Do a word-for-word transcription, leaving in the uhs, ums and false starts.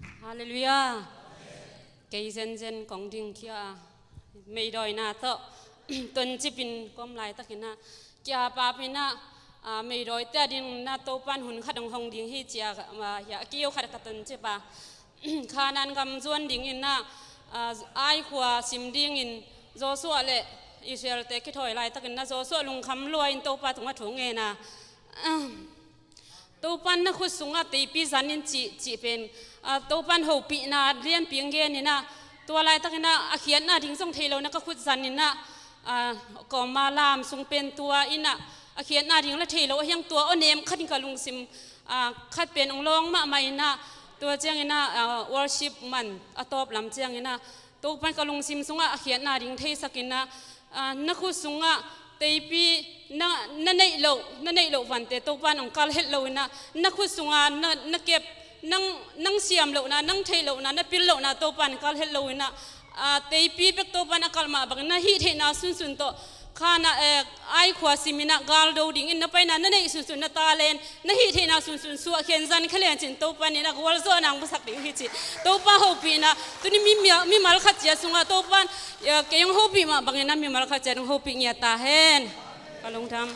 Halleluiah. Kei zenzen kong dingkhia a, meidawina tawh toncipin kawm laitakinah kia papinah meidawite a dinginah Topan hun khat hong hong ding hi cia a keu khat ka toncip a, Khanan gam zuan dinginah Ai khua sim dingin Joshua le Israelte kithawi laitakinah Joshua lungkham lua in Topa tungah thu ngen a, Topan na khut sungah teipi zanin cih, cih pen Topan hopihna lianpi ang geninah tua laitakinah a khiatna ding zong thei lo na ka khut zaninah kawma lam sung pen tua inah a khiatna ding la thei lo a hiang tua aw nem khatin ka lungsim khat pen ong lawng mahmah inah tua cianginah worship man a tawp lam cianginah Topan ka lungsim sungah a khiatna ding theisakinah na khut sungah teipi na neih loh na neih loh vante Topan ong kal het loinah na khut sungah na kep nang siam lohna nang theih lohna na pil lohna Topan kal het loinah teipi bek Topan a kalh mah bangin na hih theihna sunsun tawh khanah Ai khua siminah galdo dingin na paina na neih sunsun na talen na hih theihna sunsun suah khen zan khalian cin Topan inah gualzawh nang pasak ding hi ci. Topa hopihna tuni mimal khat cia sungah Topan kei hong hopih mah bangin na mimal khat cia dong hopih ngiat ta hen. Ka lungdam.